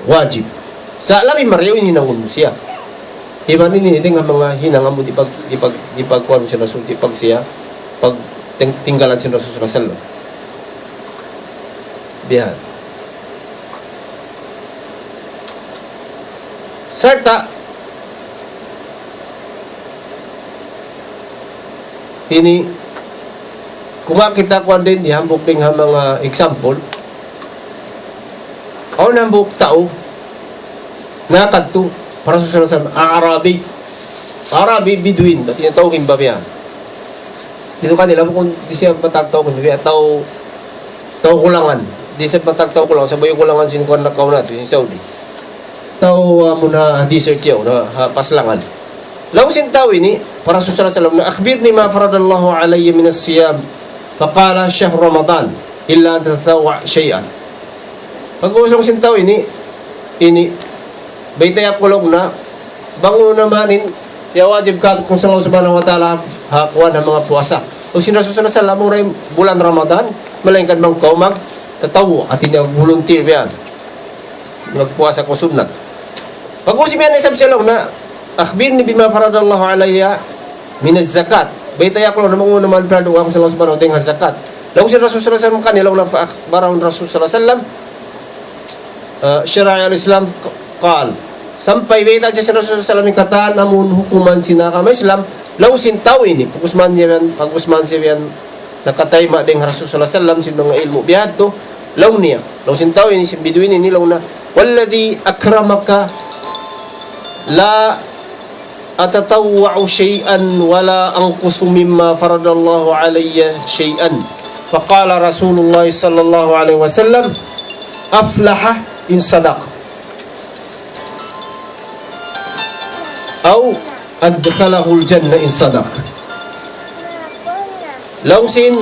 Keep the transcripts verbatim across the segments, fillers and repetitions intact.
Wajib. Sa' labi marayaw in hinangun mu siya. Iban ini, ini nga manga hinang amu di pag, di pag, di pagkuan sin Rasul, di pag siya, pag ting-, tinggalan sin Rasul sallallahu alayhi wasallam. Biya' yan. Sarta', ini, kumawa' kita kuwan dayn di hambuuk dayn ha manga example. Awn hambuuk tau, nakadtu pa Rasul sallallahu alayhi wasallam, Arabi. Arabi, Bedouin, bat in tau kimbabihan. Didtu kanila, bukun di' siya matag tau kimbabihan, tau, tau kulangan. Di' siya matag tau kulangan, sabab in kulangan sin kuwan nakauna, sin Saudi. Tau, ah, muna desert yaun, ha, ha paslangan. Laung sin tau ini pa Rasul sallallahu alayhi wasallam, أخبرني ما فرض الله علي من الصيام. فقال: شهر رمضان إلا أن تطوع شيئا. Pag-ubus laung sin tau ini, ini, baytai aku laung na, bang unu na man in, ya wajib kāku' sin Allah subhanahu wa ta'ala, ha kuwan ha manga puasa. Laung sin Rasul sallallahu alayhi wasallam, amura in bulan Ramadan, malaingkan bang kaw magtatawwu', hāti niya volunteer biya' yan. Magpuasa kaw sunnat. Pag-ubus biya' yan isab siya laung na, أخبرني بما فرض الله علي من الزكاة. Baytai aku laung na bang unu na man in piyardu kāku' sin Allah subhanahu wa ta'ala dayn ha zakat. Laung sin Rasul sallallahu alayhi wasallam kaniya laung na فأخبره الرسول صلى الله عليه وسلم, ah, شرائع الإسلام قال. Sampay bayta' sin Rasul sallallahu alayhi wasallam in katan amun hukuman sin agama Islam, laung sin tau ini, pag-ubus man siya yan, pag-ubus man siya yan, nakatayma' dayn ha Rasul sallallahu alayhi wasallam sin manga ilmu' biya' hadtu, laung niya, laung sin tau ini, sin Bedouin ini, laung niya, والذي أكرمك لا أتطوع شيئا ولا أنقص مما فرض الله علي شيئا. فقال رسول الله صلى الله عليه وسلم: أفلح إن صدق. أو أدخله الجنة إن صدق. Laung sin,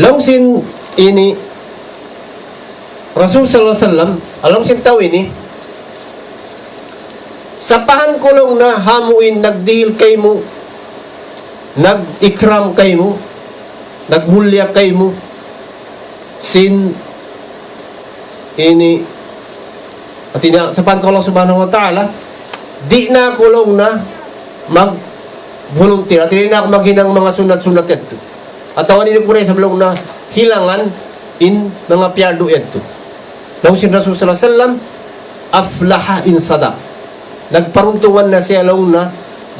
laung sin ini Rasul sallallahu alayhi wasallam, laung sin tau ini, sapahan ku laung na amu in nagdihil kaymu, nag-ikram kaymu, nagmulliya kaymu, sin ini, hāti niya, sapahan ku Allah subhanahu wa ta'ala, di' na aku laung na mag-volunteer, hāti niya di' na aku maghinang manga sunnat-sunnat yadtu. Atawa di' na aku isab laung na hilangan in manga piyardu yadtu. Laung sin Rasul sallallahu alayhi wasallam, أفلح إن صدق. Nagparuntungan na siya laung na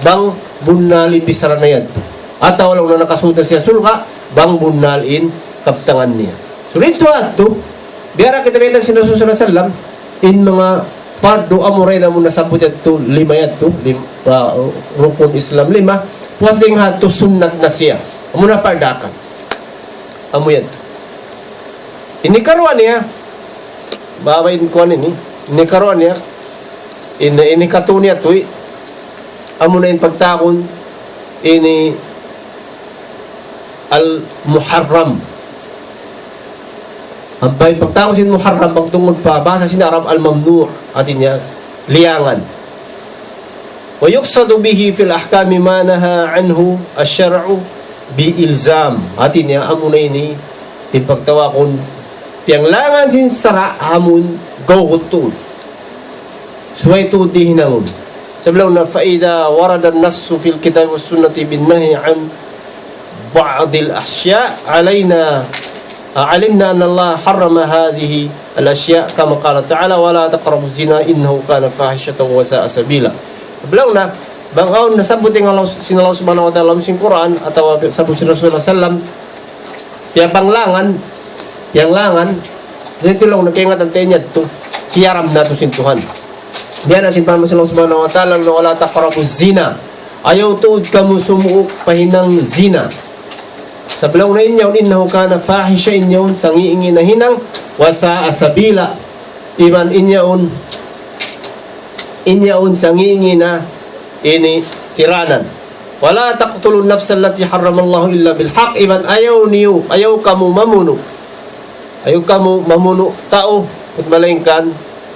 bang bunnal in bichara niya yadtu. Atawa laung na nakasud na siya surga', bang bunnal in kabtangan niya. So, didtu yadtu, biya' da kita bayta' sin Rasul sallallahu alayhi wasallam, in manga pardu amura in amun nasabbut yadtu, lima yadtu, lim-, ah, rukun Islam lima, puas dayn ha yadtu sunnat na siya. Amuna pardakan. Amu yadtu. Ini karuwa niya, baba in kuwan ini, ini karuwa niya, ini, ini katu' niya tuwi, amuna in pagtawagun, ini al-muharram. Ampa in pagtawagun sin muharram, pagtungud pa bahasa sin Arab, al-mamnu', hāti niya, liyangan. ويقصد به في الأحكام ما نهى عنه الشرع بإلزام. Hāti niya, amuna ini, in pagtawagun, piyanglangan sin sara' amun gawgut tuud. Subay tuud di' hinangun. Sabab laung na, فإذا ورد النص في الكتاب والسنة بالنهي عن بعض الأشياء علينا، علمنا أن الله حرم هذه الأشياء كما قال تعالى: ولا تقربوا الزنا إنه كان فاحشة وساء سبيلا. Sabab laung na, bang awn nasabbut in Allah, sin Allah subhanahu wa ta'ala, sin Qur'an, atawa sabbut sin Rasul sallallahu alayhi wasallam, piyanglangan, piyanglangan, yadtu laung na kaingatan ta in yadtu, hiyaram na yadtu sin Tuhan. Biya' na sin parman sin Allah subhanahu wa ta'ala, ولا تقربوا الزنا. Ayaw tuud kamu sumuuk pa hinang zina. Sabab laung na in yaun, إنه كان فاحشة, in yaun sangi'-ngi' na hinang, وساء سبيلا. Iban in yaun, in yaun sangi'-ngi' na ini tiranan. ولا تقتلوا النفس التي حرم الله إلا بالحق. Iban ayaw niyu, ayaw kamu mamunu'. Ayaw kamu mamunu' tau, put malaingkan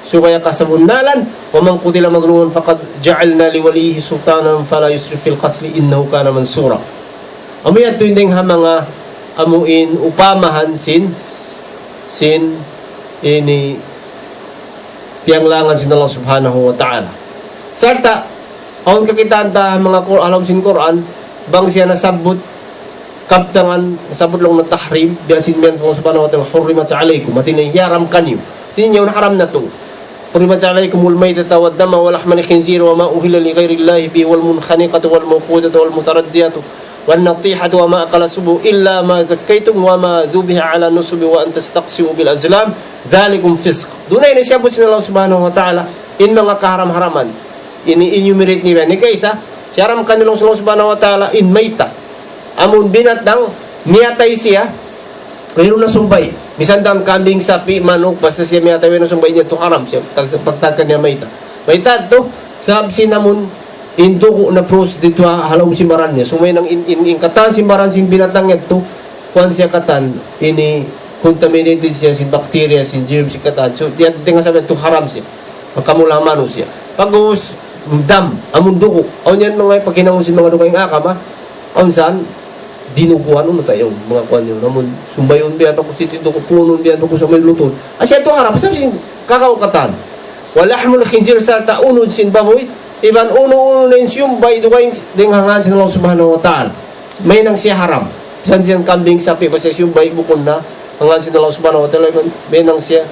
subay ha kasabunnalan. ومن قتل مظلوما فقد جعلنا لوليه سلطانا فلا يسرف في القتل إنه كان منصورا. Amu yadtu in dayn ha manga amu in upamahan sin, sin ini piyanglangan sin Allah Subhanahu wa Ta'ala. Sarta', awn kakitaan ta manga Qur-, ha lawm sin Qur'an, bang siya nasabbut, kabtangan, nasabbut laung na tahrim, biya' sin miyan Allah Subhanahu wa Ta'ala, "حرمت عليكم," hati niya hiyaram kaniyu. Hati niya yaun haram na tuud. "حرمت عليكم الميتة والدم ولحم الخنزير وما أهل لغير الله به والمنخنقة والموقوذة والمتردية والنطيحة وما أكل السبع إلا ما ذكيتم وما ذبح على النصب وأن تستقسموا بالأزلام ذلكم فسق." Duun na ini siyabbut sin Allah Subhanahu wa Ta'ala in manga kaharam-haraman. Ini enumerate niya. Ini kaisa, hiyaram kaniyu laung sin Allah Subhanahu wa Ta'ala in mayta. Amun binatang miyatay siya, wayruun na sumbay'. Misan da kambing, sapi', manuk, basta siya miyatay, wayruun na sumbay' niya, yadtu haram siya. Tag-, pagtawag niya mayta. Mayta yadtu, sabab sin amun in dugu' na-process didtu ha, ha lawm sin baran niya. Sumay nang in, in, in katan sin baran sin binatang yadtu, kuwan siya katan, ini contaminated siya sin bacteria, sin germs, sin katan. So, diya tinggal sabab yadtu haram siya. Makamula ha manusiya'. Pag'ubus, dam, amun dugu'. Awn yan manga paghinangun sin manga dugaing agama, awn san, dinuguan unu ta yaun, manga kuwan yaun. Amun sumbay'un biya' pag'ubus, titinduku punun biya' pag'ubus, amun lutun. Asya yadtu haram, sabab sin kakaun katan. ولحم الخنزير, sarta' unud sin babuy, iban unu-unu na in siyumbay' dugaing dayn ha ngān sin Allah Subhanahu wa Ta'ala. Mahinang siya haram. Misan siya kambing, sapi', basta siyumbay' bukun na ha ngān sin Allah Subhanahu wa Ta'ala, iban mahinang siya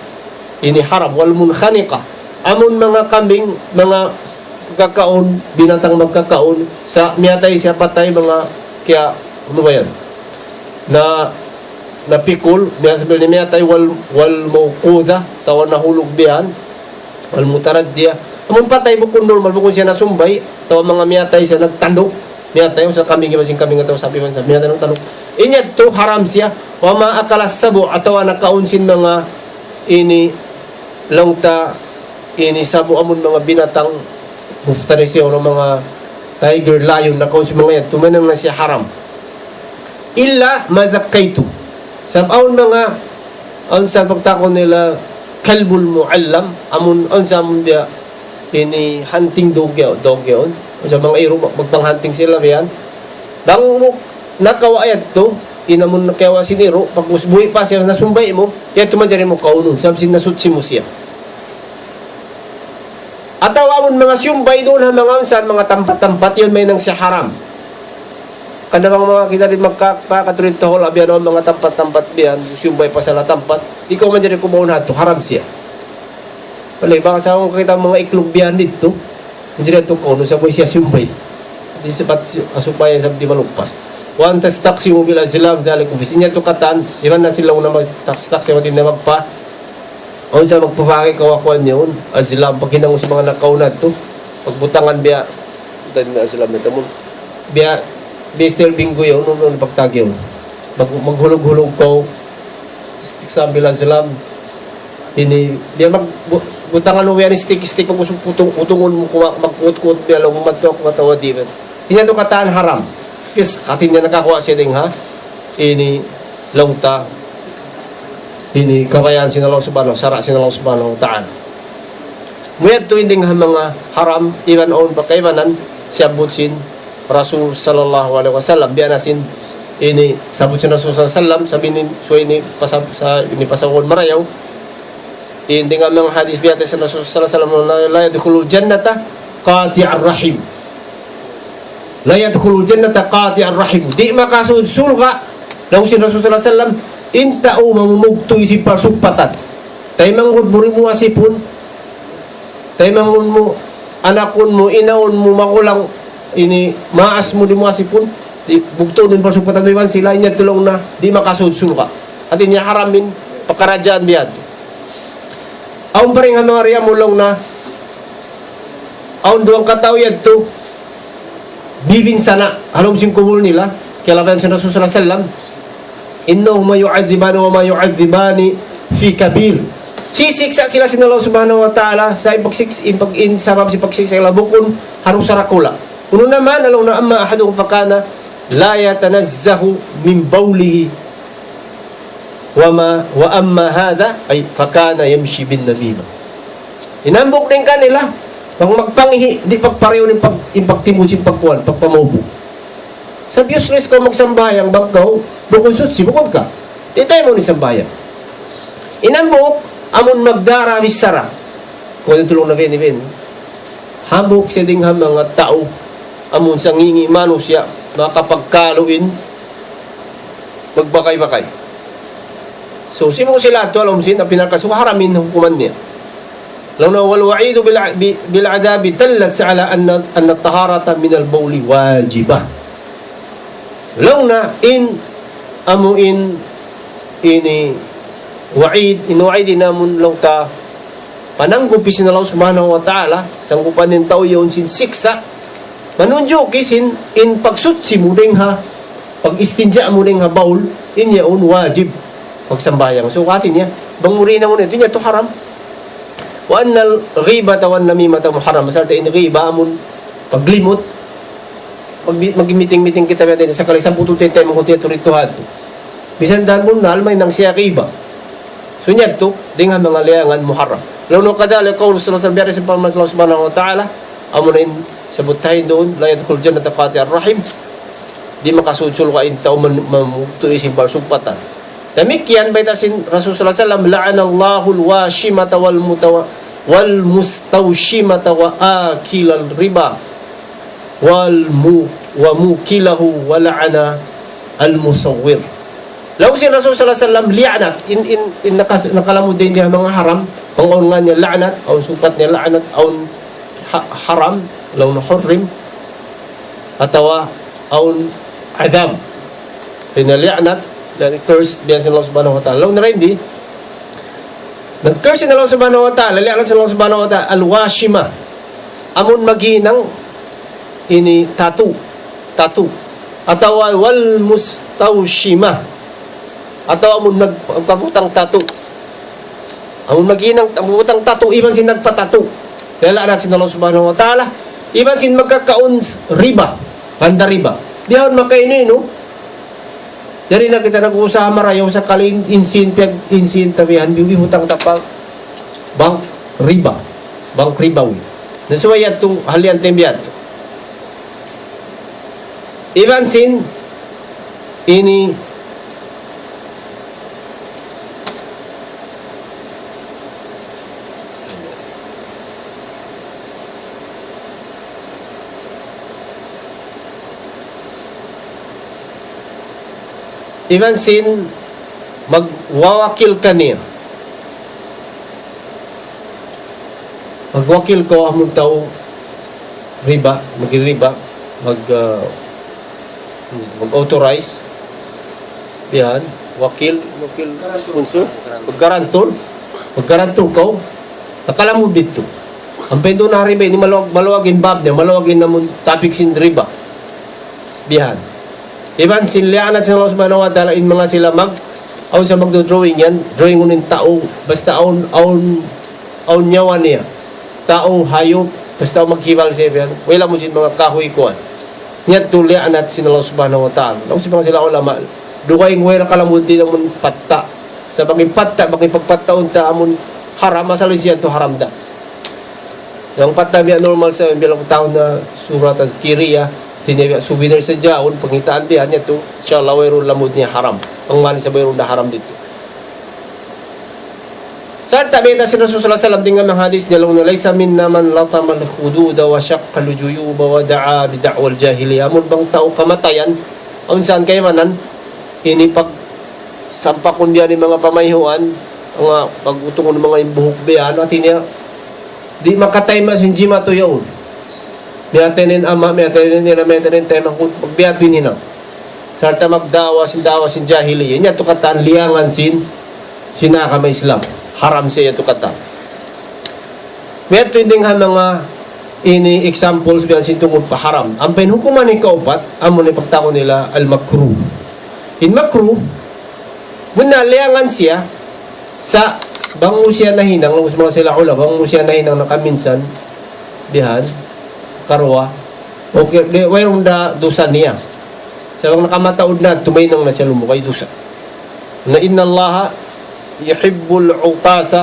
ini haram. والمنخنقة. Amun manga kambing, manga kakaun, binatang magkakaun, sa' miyatay siya, patay, manga kiya, unu ba yan? Na, napikul, biya' sambil niya miyatay, wal, والموقوذة, atawa nahulug biya' yan, والمتردية. Amun patay bukun normal, bukun siya nasumbay', atawa manga miyatay siya nagtanduk, miyatay, sa' kambing, iban sin kambing, atawa sapi', iban sapi', miyatay nagtanduk. In yadtu haram siya, وما أكل السبع, atawa nakaun sin manga ini laung ta ini sabu' amun manga binatang muftaris, manga tiger, lion, nakaun sin manga yadtu, mahinang na siya haram. إلا ما ذكيتم. Sabab awn manga, awn sa pagtawagun nila kalbul muallam, amun, awn sa amun biya' ini hunting dog yaun, dog yaun. Awn sa manga iru', mag-, magpang-hunting sila biya' yan. Bang mu nakawa' yadtu, in amun nakawa' sin iru', pag'ubus buhi' pa siya nasumbay' mu, yadtu manjari mu kaunun, sabab sin nasuchi mu siya. Atawa amun manga siyumbay' duun ha manga unsan, manga tampat-tampat, yaun mahinang siya haram. Hangkan bang manga kita di' magka-, makakadtu didtu ha hula' biya' yan, manga tampat-tampat biya' yan, siyumbay' pa sila tampat, ikaw manjari kumaun ha yadtu, haram siya. Wala', bang sa kita manga iklug biya' yan didtu, manjari yadtu kaunun, sabab siya siyumbay'. Di' sapat si-, supaya sabab di' malugpas. وأن تستقسموا بالأزلام ذلكم فسق. In yadtu katan, iban na sila na magtaks-taks, iban na magpa-, awn sa magpapakay kawakuan yaun, azlam, paghinang sin manga nakauna yadtu, pagbutangan biya', dan azlam na tamun. Biya', biya' style bingo yaun, unu, unu pagtawag yaun. Mag-, maghulug-hulug kaw, stick sambil azlam. Ini, biya' mag-, bu-, butangan mu yan stick, stick, mag-usung putung, utungun mu kuwa, magkuut-kuut, biya' laung mu madtu aku matawa di' ba. In yadtu katan haram. Fisq, hati niya nakakuha' siya dayn ha ini laung ta, ini kabayaan sin Allah Subhanahu, sara' sin Allah Subhanahu wa Ta'ala. Amu yadtu in dayn ha manga haram, iban awn pa kaibanan, siyabbut sin Rasul sallallahu alayhi wasallam. Biya' na sin ini, sabbut sin Rasul sallallahu alayhi wasallam, sabab ini, subay ini, pasab-, sa-, ini pasagun marayaw. In dayn ha manga hadith biya' sin Rasul sallallahu alayhi wasallam, لا، لا يدخل الجنة قاطع رحم. لا يدخل الجنة قاطع رحم. Di' makasud surga', laung sin Rasul sallallahu alayhi wasallam, in tau mamumugtu' sin parsugpatan. Taymanghud mu di' mu asipun, taymanghud mu, anakun mu, inaun mu, magulang, ini, maas mu di' mu asipun, di', bugtuun mu in parsugpatan mu iban sila, in yadtu laung na, di' makasud surga'. Hati niya haram in pakaradjaan biya' yadtu. Awn pa dayn ha manga riya mu laung na, awn duwang katau yadtu, bibinsana', ha lawm sin kubul nila, kiyalabayan sin Rasul sallallahu alayhi wasallam, إنهما يعذبان وما يعذبان في كبير. Sisiksa' sila sin Allah Subhanahu wa Ta'ala, sa' in pagsiks-, in pag-, in sabab sin pagsiksa' nila bukun ha dusa dakula'. Unu na man, laung na, أما أحدهما فكان لا يتنزه من بوله وما، وأما هذا، أي، فكان يمشي بالنميمة. In hambuuk dayn kanila, bang magpangihi', di' pagparayaw in pag-, in pagtimud sin pagkuan, pagpamaubu'. Sabab useless kaw magsambahayang, bang kaw, bukun suchi, bukun ka. Di' taymaun in sambahayang. In hambuuk, amun magdara bichara. Kuwan in tulung na bini-bini. Hambuuk siya dayn ha manga tau, amun sangingi manusiya', makapagkalu in magbakay-bakay. So, sibu' sila tuud, laung sin, apinal kasu haram in hukuman niya. Laung niya, والوعيد بالع-، ب-، بالعذاب دلت على أن، أن الطهارة من البول واجبة. Laung niya in, amu in, ini, wa'id, in wa'id in amun laung ta, pananggupi sin Allah Subhanahu wa Ta'ala, sanggupan in tau yaun sin siksa', manunjuki sin in pagsuchi mu dayn ha, pag-istinja mu dayn ha bawl, in yaun wajib pagsambahayang. So, hati niya, bang mu rin namun itu niya tu haram. وأن الغيبة والنميمة محرم. Sarta' in ghiba amun paglimut, mag-, magmiting-miting kita biya' din, sakali sampung tuud tayo mangkuti turit Tuhan tu. Bisan dan bunnal, mayan siya ghiba. So, niya tu, dayn ha manga liyangan muharram. Laung niya kadhalik, qawl sallallahu alayhi wasallam, biya' sin parman Allah Subhanahu wa Ta'ala, amu na in sabut tayo duun, لا يدخل الجنة قاطع رحم. Di' makasud surga' in tau man-, mamugtu' sin parsumpatan. Damikkiyan bayta' sin Rasul sallallahu alayhi wasallam, لعن الله الواشمة والمتو-، والمستوشمة وآكل الربا والمو-، وموكله ولعن المصور. Laung sin Rasul sallallahu alayhi wasallam, liyanat, in, in, in nakas-, nakalamud dayn ha manga haram, pangulngan niya la'nat, awn sumpat niya la'nat, awn ha-, haram, laung niya hurrim, atawa awn adhab. Pina liyanat, dan curse biya' sin Allah Subhanahu wa Ta'ala. Laung niya rin di, nag-curse sin Allah Subhanahu wa Ta'ala, liyanat sin Allah Subhanahu wa Ta'ala, al-washima. Amun maghinang ini tatu, tatu. Atawa wal mustawshima. Atawa amun nagpabutang tatu. Amun maghinang butang tatu, iban sin nagpatatu. Liyanat sin Allah Subhanahu wa Ta'ala. Iban sin magkakaun riba. Banda riba. Biya' awn makainu-inu. Jari na kita nag-usaha marayaw sakali in-, in sin piyag-, in sin tabihan, biyutang ta pa bank riba. Bank ribawi. Na subay yadtu, halian tembihan. Iban sin ini Iban sin magwawakil kaniya. Magwakil kaw amun tau riba, magriba, mag, ah, mag-authorize. Yan, wakil, wakil sponsor, maggarantor, maggarantor kaw, nakalamud didtu. Ampa in duun na riba, ini maluag, maluag in bab niya, maluag in amun topic sin riba. Bihan. Iban sin liyaanat sin Allah Subhanahu wa Ta'ala in manga sila mag, awn sa magdo-drawing yan, drawing unu in tau, basta awn, awn, awn nyawa niya. Tau, hayup, basta awn maghibal siya bihan. Wala' mu sin manga kahuy kuwan. Niya tu liyaanat sin Allah Subhanahu wa Ta'ala. Laung sin manga sila ulama, dugaing wala' kalamud di' amun patta'. Sa' bang in patta', bang in pagpatta'un ta amun haram, asal siya tu haram da. Yang patta' biya' normal sa', biya' laung tahun na sura tazkiriya, di' niya biya' souvenir sadja, awn pangitaan biya' niya tu, inshallah, wayruun lamud niya haram. Ang manis sa' wayruun da haram didtu. Sarta' bayta' sin Rasul sallallahu alayhi wasallam dayn ha hadis niya laung niya, ليس منا من لطم الخدود وشق الجيوب ودعا بدعوى الجاهلية. Amun bang tau kamatayan, awn saan kaibanan, ini pag sampakun biya' ini manga pamayhuan, manga pag-utungun manga in buhuk biya', hati niya, di' makatayma' sin jimatu yaun. Miyatay in ama', miyatay in ina', miyatay in taymanghud, pag biya' tu in hinang. Sarta' magda'wa sin, da'wa sin jahiliya. Niya tu katan liyangan sin, sin agama Islam. Haram siya tu katan. Miyadtu in dayn ha manga ini examples biya' sin tungud pa haram. Ampa in hukuman ikaupat, amu in pagtawagun nila al-makruh. In makruh, bunnal liyangan siya, sa' bang mu siya nahinang, laung sin manga sila ulama, bang mu siya nahinang nakaminsan, bihan, karuwa, okay, di', wayruun da dusa niya. Sa' bang nakamataud na, tumahinang na siya lumugay dusa. Na إن الله يحب العطاس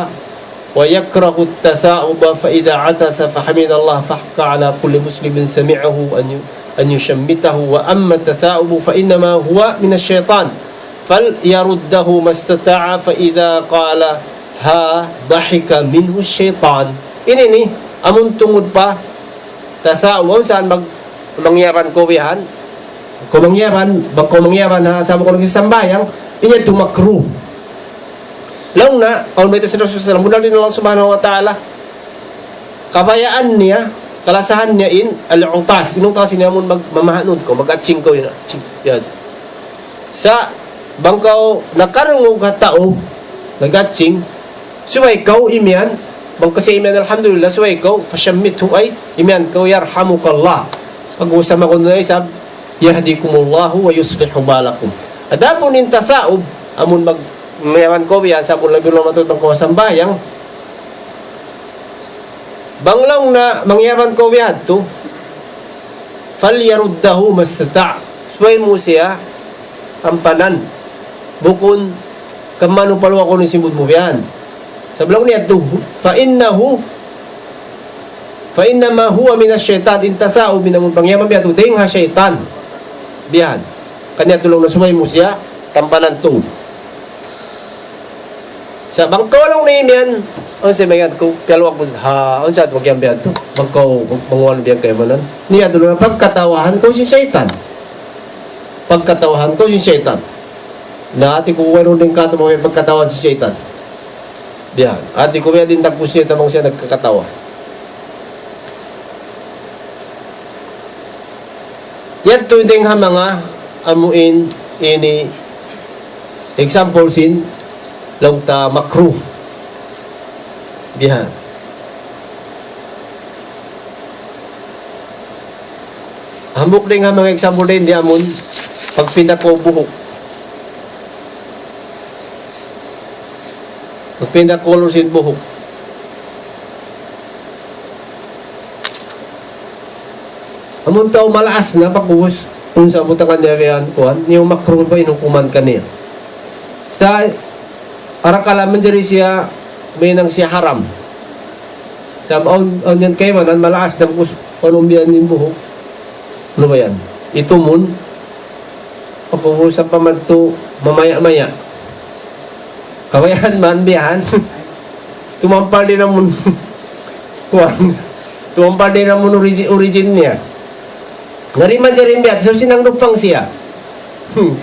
ويكره التثاؤب فإذا عطس فحمد الله فحق على كل مسلم سمعه أن ي-، أن يشمته وأما التثاؤب فإنما هو من الشيطان فليرده ما استطاع فإذا قال ha dahika minhu shaytan. Ini ini, amun tungud pa tasa'ub, amun saan mag-, mangyaban kaw bihan. Kaw mangyaban, bang kaw mangyaban ha, sa' bukun sambahayang, ini yadtu makruh. Laung na, awn bayta' sin Rasul sallallahu alayhi wasallam, bunnal in Allah Subhanahu wa Ta'ala, kabayaan niya, kalasahan niya in al-utas. In utas ini amun mag-, mamahanud kaw, mag-aching kaw in aching. Yan. Sa' bang kaw nakarungug ha tau, nag-aching, subay kaw imiyan, bang kaw siya imiyan, alhamdulillah, subay kaw, fashammithu, ay, imiyan kaw, yarhamukallah. Pag-usama kaw na isab, yahdikumullāhu wa yuslihu bālakum. Adapun in tasa'ub, amun mag-, mangyaban kaw bihan, sa' bukun labi na matud bang kaw sambahayang, bang laung na mangyaban kaw bihadtu, فليرده ما استطاع. Subay mu siya tampanan. Bukun kaymu paluakun in simud mu bihan. Sabab laung niya yadtu, فإنه، فإنما هو من الشيطان. In tasa'ub, in amun pangyaban bihadtu, dayn ha saytan. Bihan. Hangkan yadtu laung na subay mu siya tampanan tuud. Sa' bang kaw laung na imiyan, awn sa' imiyan kaw, piyaluag mu, ha, awn sa' tuud kiyan bihan tu. Bang kaw, bang, bang wala' bihan kaibanan. Niya tuud na pagkatawahan kaw sin saytan. Pagkatawahan kaw sin saytan. Na hati ku wayruun dayn katu' mabaya' pagkatawahan sin saytan. Bihan. Hati ku biya' diin tagpus niya tabang siya nagkakatawa. Yadtu dayn ha manga amuin ini example sin laung ta makruh. Bihan. Hambuuk dayn ha manga example dayn di amun pagpinda kaw buhuk. Pagpinda color sin buhuk. Amun tau malaas na pag'ubus, unsa butangan niya biyan, kuwan, niya makruh pa in hukuman kaniya. Sa' arakala' manjari siya, mahinang siya haram. Sa' awn, awn yan kaibanan, malaas na pag'ubus, panumbyan in buhuk. Unu ba yan? Itumun. Pag'ubus sa' pamadtu, mamaya'-maya'. Kabayaan man bihan. Tumampal di' na amun kuwan. Tumampal di' na amun origi-, origin niya. Ngari manjari bihan, so sinang lupang siya. Hmm.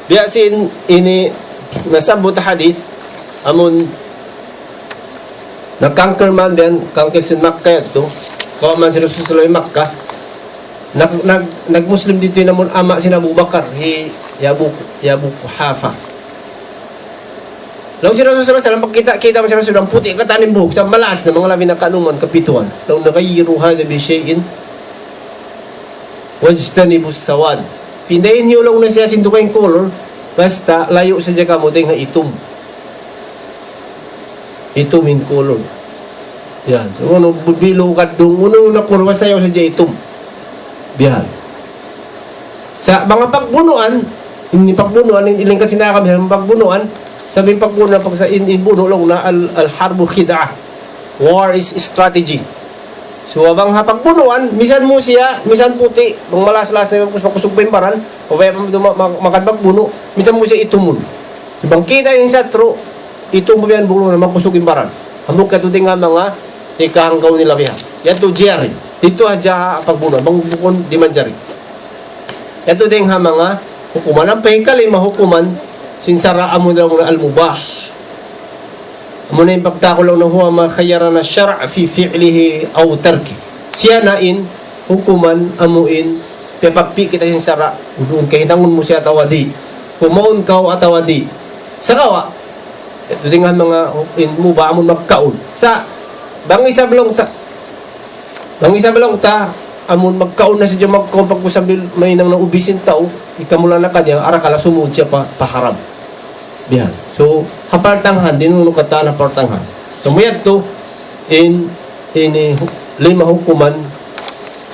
Biya' sin ini nasabbut hadith, amun nagkangkir man biyan, kangkir sin Makkah yadtu, kawa' man sin Rasul sallallahu alayhi Makkah, nag-, nag-, nag-Muslim didtu in amun ama' sin Abu Bakar, hi, hi Abu, hi Abu Quhafa. Laung sin Rasul sallallahu alayhi wasallam, pagkita', kita' man sin Rasul, puti' katan in buhuk, sa' malaas na, manga labi na kanuman, kapituan. Laung niya, غيروا هذا بشيء واجتنبوا السواد. Pindahi niyu laung niya siya sin dugaing color, basta layu' sadja kamu dayn ha itum. Itum in color. Yan. So, unu, bu-, bilu, kadung, unu na color, basta ayaw sadja itum. Bihan. Sa' manga pagbunuan, ini pagbunuan, in, iling kasi na kami sa pagbunuan, sabi pagbunuan, pag sa in, in bunu, laung niya al-, الحرب خدعة. War is strategy. So, bang ha pagbunuan, misan mu siya, misan puti', bang malas-las na makus-, makusug pa in baran, o kaya ma-, ma-, ma-, makan pagbunu', misan mu siya itumun. Bang kita' in satru', itum mu yan bunu' na makusug in baran. Hambuuk katu' dayn ha manga hikahanggaw nila bihan. Yadtu jari. Didtu hadja ha pagbunuan, bang bukun di' manjari. Yadtu dayn ha manga hukuman. Ampa hikalima hukuman sin sara' amu daw na al-mubah. Amu na in pagtawagun laung niya هو ما خيرنا الشرع في فعله أو تركه. Siya na in hukuman amu in piyapagpi' kita sin sara'. Duun kahinangun mu siya atawa di'. Kumaun kaw atawa di'. Sagawa'. Yadtu dayn ha manga in mubah amun magkaun. Sa' bang isab laung ta, bang isab laung ta, amun magkaun na sadja magkaun pag'ubus sambil mahinang na ubis in tau, ikamula na kaniya, arakala' sumud siya pa, pa haram. Bihan. So, ha partanghan, di' nunu katan ha partanghan. So, amu yadtu, in, ini hu-, lima hukuman,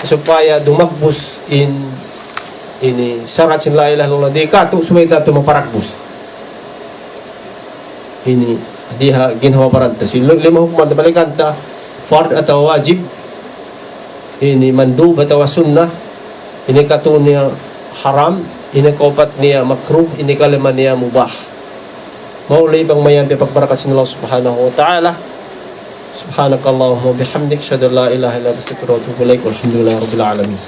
supaya dumagbus in, ini sara' sin la ilaha illallah, di' katu', supaya ta tu maparagbus. Ini, di' ha ginhawa baran ta. Sin lima hukuman ta balikan ta, fard atawa wajib, ini mandub atawa sunnah, ini katu' niya haram, Ini kaupat niya makruh, ini kalima niya mubah. Mauli bang mayan biya' pagbarakat sin Allah Subhanahu wa Ta'ala. سبحانك اللهم وبحمدك، أشهد أن لا إله إلا أنت، أستغفرك وأتوب إليك، والحمد لله رب العالمين.